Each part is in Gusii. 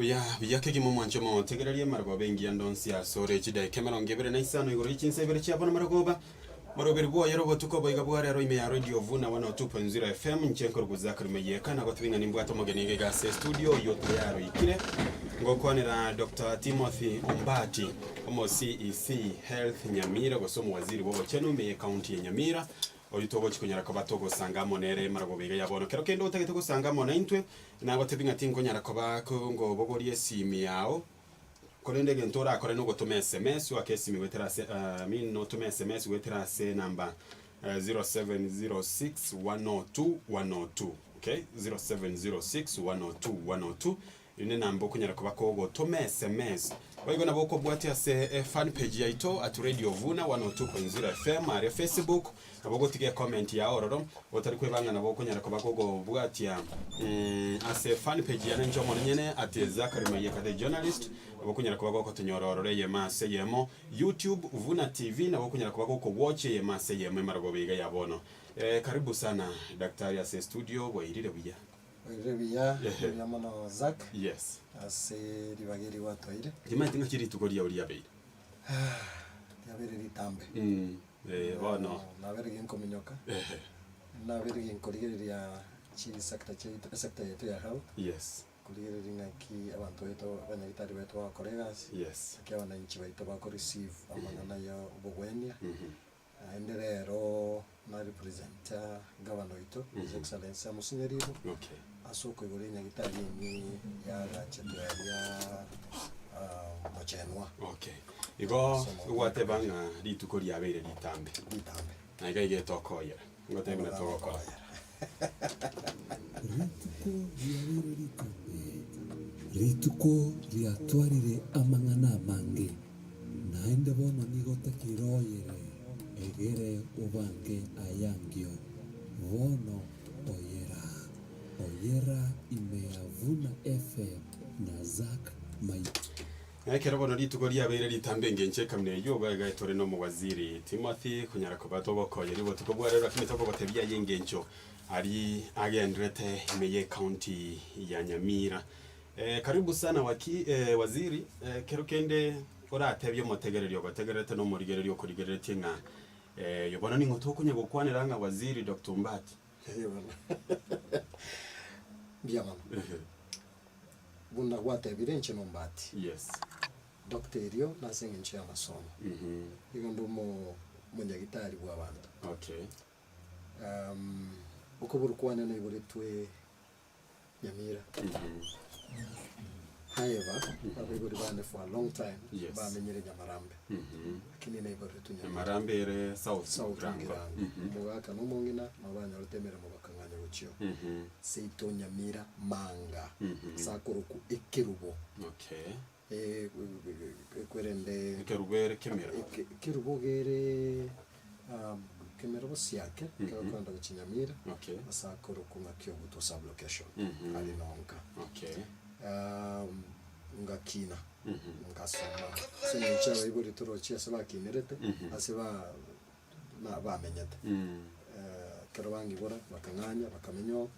Buya buya kegima omwanche omotegererie amarogoba engiya ndonsi asore chidaeka 25 igoro ye chinsa ibere chia bono marogoba moroberi bwoyere obotuko boiga bwa rero ime ya Radio Vuna 102.0 FM inche nkorokwa Zachary Mayeka nagotebia ng'a nimbwate omogeni iga iga ase estudio oyio tayari oikire ngokwanera Doctor Timothy Ombati omo CEC Health Nyamira gose omowaziri bw'obochenu ime ye county ya Nyamira oyio togochi konyara koba togosanga amo nere marogoba iga ya bono kero kende otagete gosanga amo naintwe Nagotebie ng'a tinkonyara koba ngobogoria esimi yao, korende egento orakore nogotoma sms, oake esimi goetera ase I mean otome sms goetera ase enamba 0706 102 102, okay, 0706 102 102, eyio nenamba okonyara koba kogotoma sms. Boigo nabo okobwatia ase efan page yaito at Radio Vuna 102.0 FM aria Facebook, Nabo ogotiga ecomment yao ororo, otari kweba ng'a nabo okonyara koba kogobwatia ase fan page yane inche omonyene at Zachary Mayeka the journalist, nabo okonyara koba gokotonyora ororo eyemo ase eyemo, YouTube Vuna TV nabo okonyara koba gokowatch eyemo ase eyemo emarogoba iga ya bono. Karibu sana daktari ase estudio, bwairire buya? Bwairire buya, mbuya mono Zack, Yes. ase ribaga eri gwatoire. Timanyeti ng'aki rituko riao riabeire. Riabeire ritambe. Ee, bono. Nabeire ginkominyoka, Ehe. nabeire ginkorigereria chisector chiaito, esector yaito ya health, Yes. korigereria ng'aki abanto baito, abanyagitari baito bagokora egasi, Yes. ng'aki abananchi baito bako receive amang'ana ya obogwenia. Naende rero na representa gavana oito, His Excellency Amos Nyaribo, Okay. ase okoigora enyagitari eye yagachetwe aria Mochenwa. Okay. Igo gwateba ng'a rituko riabeire ritambe. Ritambe. Na iga iga etokoyera. Ngotebe buna togokora. Rituko riabeire ritambe, rituko riatwarire amang'ana amange, naende bono nigo otakeire oyere, egere obange ayangio. Bono oyera, oyera ime ya Vuna FM na Zack Maiko. Na ekero bono rituko riabeire ritambe engencho ekamina eyio, iga iga tore nomowaziri Timothy konyara koba togokoyeria obotuko bwa rero, lakini tokogotebia aye engencho aria agenderete ime ye county ya Nyamira. Eh, karibu sana waki, eh, waziri, eh, kero kende oratebie omotegereri ogotegererete na omorigereria okorigereretie ng'a eh, oyo bono ning'o tokonya gokwanera ng'a waziri Doctor Ombati. Eeh bono. Mbuya mono. Buna gwatebire inche nombati. Yes. Doctor erio nase eng'encho y'amasomo. Nigo nde omo omonyagitari bw'abanto. Okay. Okoburu kwane naiboretwe Nyamira. However, abaibori bane for a long time Yes. bamenyire Nyamarambe. Lakini naiboretwe Nyamira. Nyamarambe ere South South Mugirango. Mugirango. Omogaka na omong'ina nabo banyorete emeremo bakang'anya gochio. Seito Nyamira Manga. Ase akorokwa Ekerubo. Okay. Ekwerende Ekerubo ere kemero. Ekerubo gere kemero bosiake ekero okorenda gochia Nyamira Okay. ase akorokwa ng'a Kioguto sub location aria nonka. Okay. Ngakina ngasoma ase eng'encho abaibori torochie ase bakinerete ase ba na bamenyete. Ekero bang'ibora bakang'anya bakamenya oo,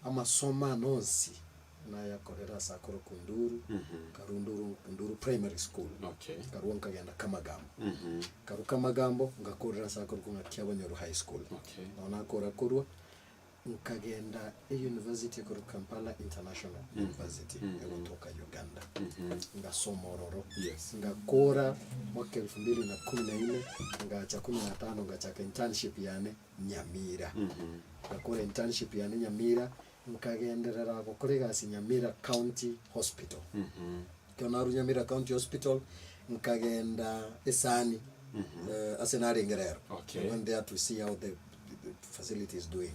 amasomo ane onsi nayakorera ase akorokwa Nduru, nkarwa Nduru, Nduru primary school, Okay. nkarwa nkagenda Kamagambo, nkarwa Kamagambo ngakorera ase akorokwa ng'a Kiabonyoru high school. Okay. Nabo nakora korwa, Nkagenda eyunivasiti ekorokwa Kampala International University egotoka Uganda, ngasoma ororo, Yes. ngakora mwaka elfu mbili na kumi na ine, ngacha kumi na tano ngachaka internship yane Nyamira. Ngakora internship yane Nyamira, nkagenderera gokora egasi Nyamira County Hospital. Ekero narwa Nyamira County Hospital, nkagenda Esani, ase narenge rero. Okay. I went there to see how the the facility is doing.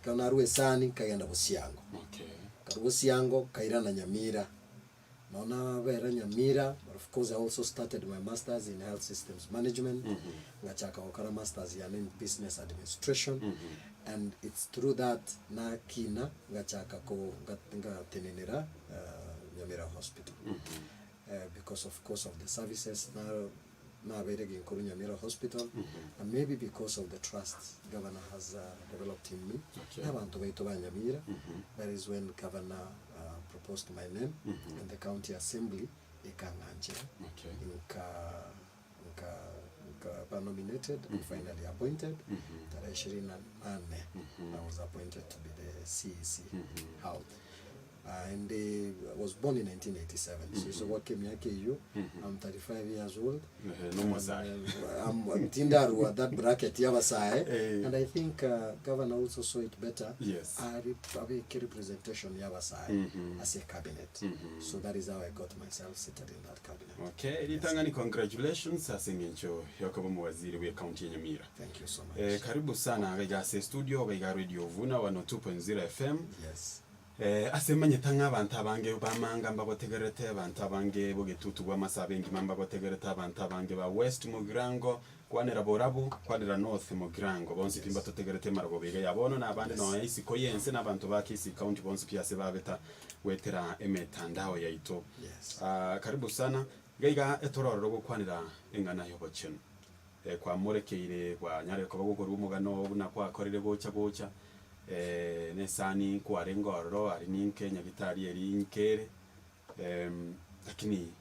Ekero narwa Esani, nkagenda Bosiango. Okay. Nkarwa Bosiango, nkairana Nyamira. Nabo nabera Nyamira, but of course I also started my masters in health systems management, ngachaka gokora masters yane in business administration, and it's through that nakina ngachaka ko nga- ngatenenera Nyamira Hospital. Because of course of the services na nabeire ginkorwa Nyamira Hospital, and maybe because of the trust governor has developed in me, Okay. na abanto baito ba Nyamira, that is when governor proposed. proposed my name and the county assembly ekang'anchera Okay. nka nka nkaba nominated and finally appointed tarehe ishirini na nane I was appointed to be the CEC health and I was born in 1987 so iso gwaka emiaka eyio I'm 35 years old. Ehe, nomosae. I'm tindarua that bracket ya abasae Eh. and I think governor also saw it better Yes. ari abeke representation ya abasae ase cabinet so that is how I got myself seated in that cabinet. Okay, ritang'ani congratulations ase eng'encho yokoba omowaziri bwe county ya Nyamira. Thank you so much. Eh, karibu sana gaiga ase studio gaiga Radio Vuna 102.0 FM. Yes. Ase manyete ng'a abanto abange b'amanga mbagotegererete, abanto abange b'ogetutu bw'amasaaba engima mbagotegererete, abanto abange ba West Mugirango, kwanera Borabu, kwanera North Mugirango, bonsi pi mbatotegererete emarogobio iga ya bono, na abande nonya isiko y'ense, na abanto ba Kisii County bonsi pi ase babeta goetera emetandao yaito. Ah, karibu sana. Iga iga etore ororo gokwanera eng'ana y'obochenu. Kwamorekeire kwanyarire koba gokorwa omogano oo buna kwakorire gocha gocha, nesani nkwarenge ororo aria ninke nyagitari eria nkere, lakini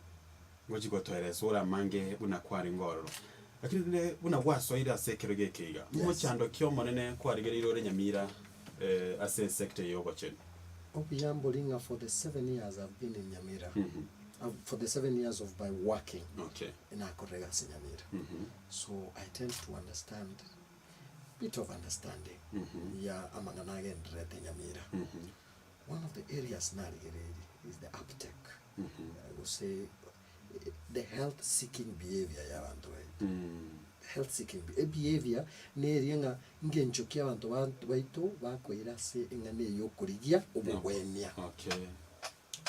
ngochi gotoeresa ore amange buna kwarenge ororo. Lakini rende buna gwasoire ase ekerogo eke iga, mochando ki omonene kwarigereire ore Nyamira ase esector eye ya obochenu? Obuya mbori ng'a for the 7 years I've been in Nyamira, for the 7 years of my working, nakorire egasi Nyamira. So I tend to understand, bit of understanding ya amang'ana agendererete Nyamira. One of the areas narigereirie is the uptake gose the health seeking behavior ya abanto baito. Health seeking behavior neria ng'a ngencho ki abanto baito bakoira ase eng'ana eye yokorigia obogwenia.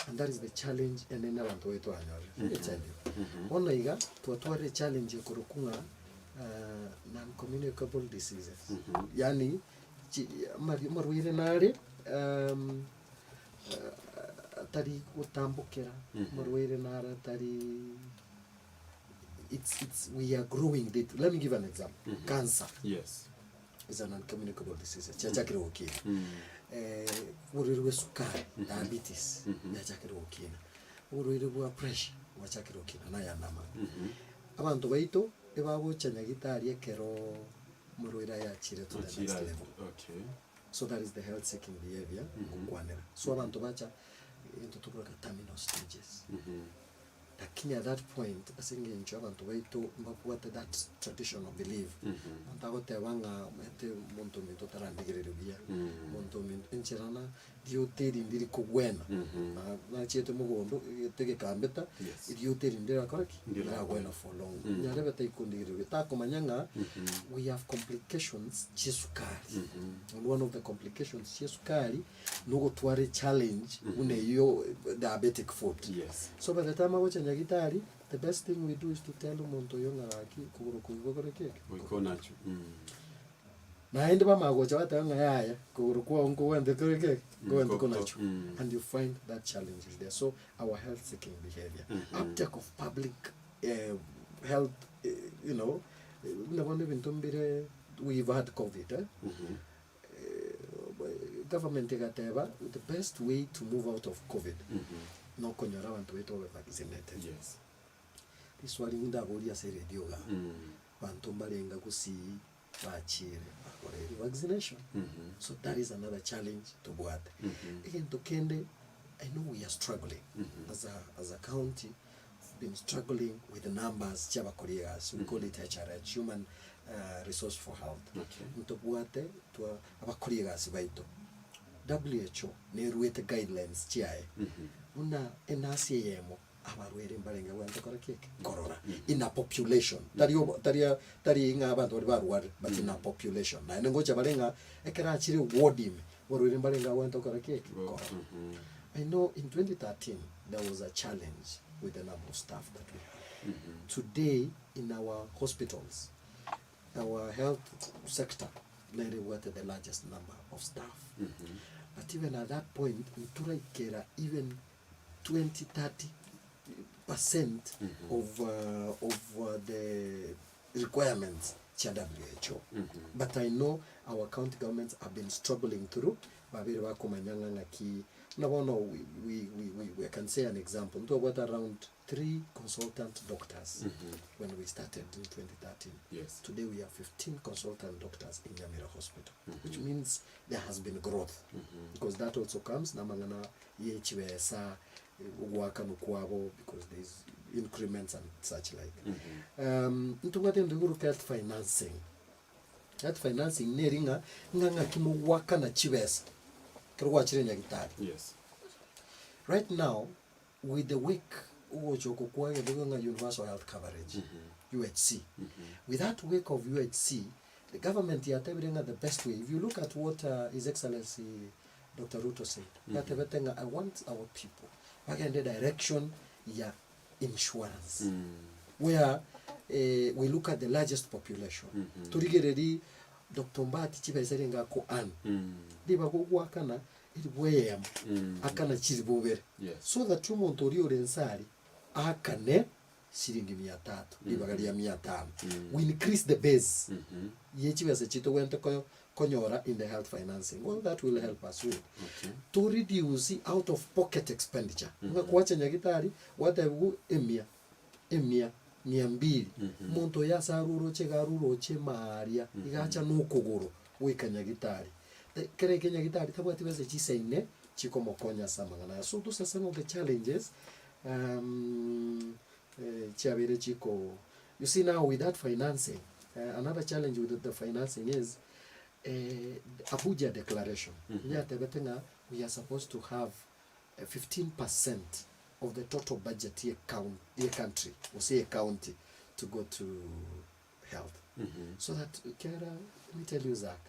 And that is the challenge enene abanto baito banyorire. Let me tell you. Bono iga twatwarire challenge ekorokwa ng'a non communicable diseases. Yaani chi amari amarwaire nare atari gotambokera, amarwaire nare atari it's it's we are growing the let me give an example. Cancer is a non communicable disease chiachakire gokina. Oborwaire bwa esukari, diabetes, yachakire gokina. Oborwaire bwa pressure bwachakire gokina na ayande amange. Abanto baito ebagocha nyagitari ekero omorwaire ayachire to the next level. So that is the health seeking behavior ngokwanera. So abanto bacha egento tokoroka terminal stages. Lakini at that point ase eng'encho abanto baito mbabwate that traditional belief, omonto agoteba ng'a omanyete omonto ominto otarandigereria buya, omonto ominto enchera na riote eri ndiri kogwena, na nachiete mogondo egete gekambeta, riote eri ndirakora ki? Ndiragwena for long, nyarebe taikondigereria buya, takomanya ng'a we have complications chia esukari, and one of the complications chia esukari. Nogotwara echallenge buna eyio diabetic foot. So by the time agocha nyagitari, the best thing we do is to tell omonto oyo ng'a gaki kogoro koria gokore ki? Goika onachu. Naende bamanya gocha bateba ng'a yaya kogoro kwao nkogwente kore ki? Nkogwente konachwa. And you find that challenge is there. So our health seeking behavior, uptake of public health you know, buna bono ebinto mbire we've had covid eh. Government egateba the best way to move out of covid nokonyora abanto baito babe vaccinated. Riswali nindaborie ase eredio igaa, banto mbarenge gusii bachiire bakore vaccination? So that is another challenge tobwate. Egento kende I know we are struggling as a as a county we've been struggling with numbers chia abakori egasi we call it HRH human resource for health. Ntobwate twa abakori egasi baito WHO neruete guidelines chiaye buna enurse eyemo abarwaire mbarenge bwante kora ki eke korora in a population tari obo tari tari ng'a abanto baria barwarire but in a population naende ngocha bare ng'a ekero achire ward ime abarwaire mbarenge abwante gokora ki eke korora. I know in 2013 there was a challenge with the number of staff that we had. Today in our hospitals, our health sector nere ebwate the largest number of staff. But even at that point, ntoraikera even 20, 30 percent of, of the requirements. Chia WHO. But I know our county governments have been struggling through, babeire bakomanya ng'a ng'aki, buna bono we, we, we, we, we can say an example, ntwabwate around three consultant doctors when we started in 2013. Yes. Today we have 15 consultant doctors in Nyamira Hospital, which means there has been growth because that also comes namang'ana ye chibesa, ogoakanwa kwabo because there is increments and such like. Ntobwate egento gekorokwa health financing. Health financing neri ng'a, ng'a ng'aki mogoakana chibesa ekero gwachire nyagitari. Yes. Right now, with the wake ogocha oko kwa egento gekorokwa ng'a universal health coverage, UHC. With that wake of UHC, the government yatebire ng'a the best way, if you look at what His Excellency Doctor Ruto said, yatebete ng'a I want our people bagende direction ya insurance where eh, we look at the largest population torigererie Doctor Ombati chibesa erenge ako earn ribaga ogwakana eribu eyemo akana chiribu ibere Yes. so that omonto oria ore nse aria aakane shilingi mia tatu ribaga ria mia tano we increase the base ye chibesa chiria togwente koyo konyora in the health financing all that will help us with Okay. to reduce out of pocket expenditure ng'a kwacha nyagitari gwatebiwu emia emia mia mbili omonto oyo ase aruroche iga aruroche maaria iga acha na okogoro goika nyagitari Te kera eke nyagitari tabwati besa chisaine chikomokonya ase amang'ana aya so those are some of the challenges chiabeire chiko you see now with that financing another challenge with the financing is Abuja declaration yatebete ng'a we are supposed to have 15% of the total budget ye coun ye country gose ye county to go to health so that kera let me tell you Zack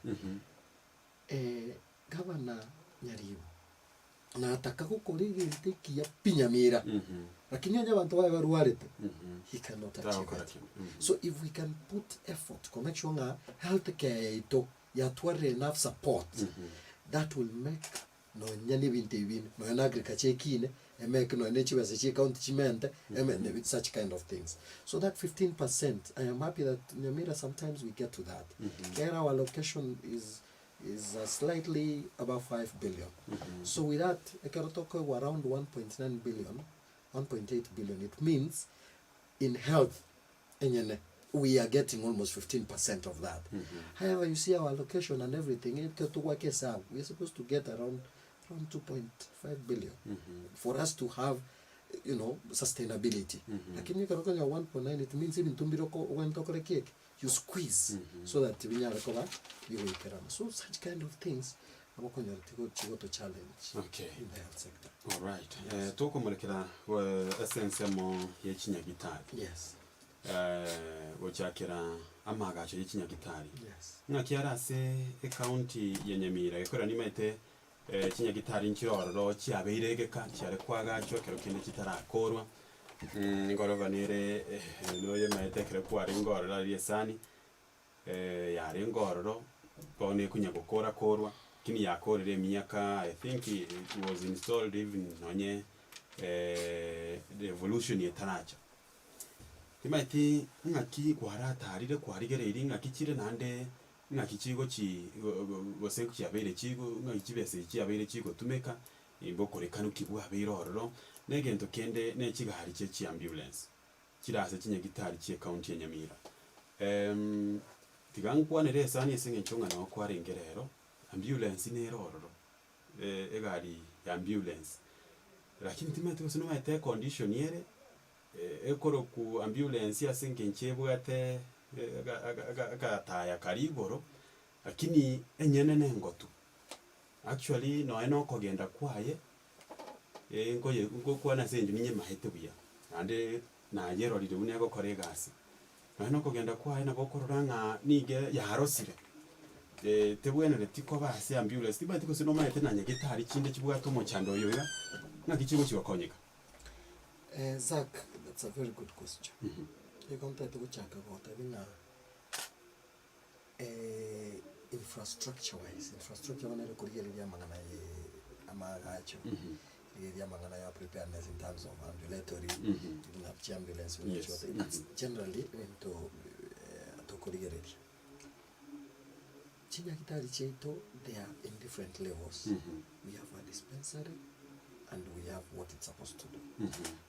Gavana Nyaribo nataka gokora egento ekiya pi Nyamira, lakini onye abanto baye barwarete, he cannot achieve Tagokora it. kende. So if we can put effort ko make sure ng'a health care yaito yatwarire enough support, that will make nonya na ebinto ebi binde, nonya na agriculture ekine, emeke nonya na chibesa chia ecounty chimente, eme such kind of things. So that 15%, I am happy that Nyamira sometimes we get to that. Kera our allocation is is slightly above 5 billion. So with that, ekero tokoigwa around 1.9 billion, 1.8 billion, it means in health enyene we are getting almost 15% of that. However, you see our allocation and everything, ekero togoaka esabu, we are supposed to get around around 2.5 billion for us to have you know, sustainability. Lakini ekero okonyora 1.9 it means ebinto mbire oko ogwenerete okore ki eke you squeeze so that binyare koba bigoikerana. So such kind of things nabo okonyora tigo chigoto challenge Okay. in the health sector. Alright. Eh, tokomorekera eh, ase ensemo ye chinyagitari Yes. eh, gochakera amaagacho ye chinyagitari Yes. ng'aki are ase ecounty ya Nyamira gekogera nimaete eh, chinyagitari nchire ororo chiabeire egeka chiare koagachwa ekero kende chitarakorwa Ngoroba nere noyemaete ekero kwarenge ororo aria esani, yarenge ororo, bono ekonya gokora korwa, lakini yakorire emiaka I think it was installed even nonye revolution etaracha. Timanyeti ng'aki kwaratarire kwarigereirie ng'aki chire naende ng'aki chigochi go- go gose chiabeire chigo ng'aki chibesa echi chiabeire chigotumeka, Mbokorekanu ki bwabeire ororo, na egento kende ne chigari chie chiambulance chire ase chinyagitari chie county ya Nyamira. Tiga nkwanere esani ase eng'encho ng'a noo kwarenge rero, ambulance nere ororo, egari ya ambulance, lakini timanyeti gose nomanyete econdition ere, ekorokwa ambulance ase eng'encho ebwate aga- aga- aga agataya karia igoro, lakini enyene nengotu. Actually nonya na okogenda kwaye, nkoye ngokwana ase eng'encho ninyemaete buya, naende nayerorire buna egokora egasi. Nonya na okogenda kwaye nabo okorora ng'a nigo yarosire, tebwenereti koba ase ambulance, timanyeti gose nomaete na nyagetari chinde chibwate omochando oyo iga, ng'aki chigochi gokonyeka. Zack, that's a very good question. Nigo ntagete gochaka gotebia ng'a. Infrastructure wise, infrastructure bono ere korigereria amang'ana ye amaagacho, rigereria amang'ana ya preparedness in terms of ambulatory, buna chiambulance buna Yes. chiote, that's generally ebinto tokoria. korigereria, chinyagitari chiaito they are in different levels. We have a dispensary and we have what it's supposed to do.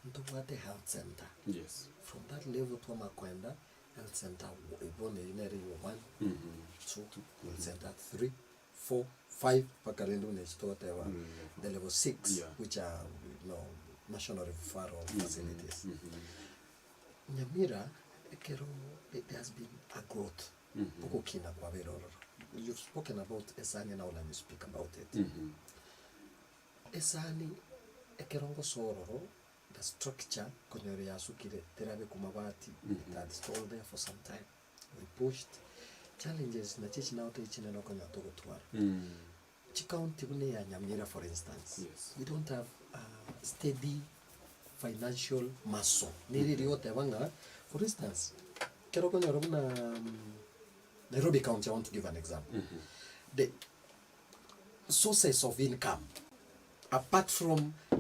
Ntobwate health center. Yes. From that level twamanya koenda health center bono eyio nere igo one, two, health center three, four, five, mpaka rende buna echi togoteba the level six which are you know national referral facilities. Nyamira ekero there has been a growth, ogokina kwabeire ororo. You've spoken about esani now let me speak about it. Esani ekero ngosoa ororo the structure konyora yasukire terabekwa mabati, it had stalled there for some time. We pushed, challenges nachi echi nabo tari chinene okonyora togotwara. Chicounty buna eya Nyamira for instance, we don't have a steady financial muscle. Nere eria ogoteba ng'a for instance, ekero okonyora buna Nairobi county I want to give an example, the sources of income apart from the.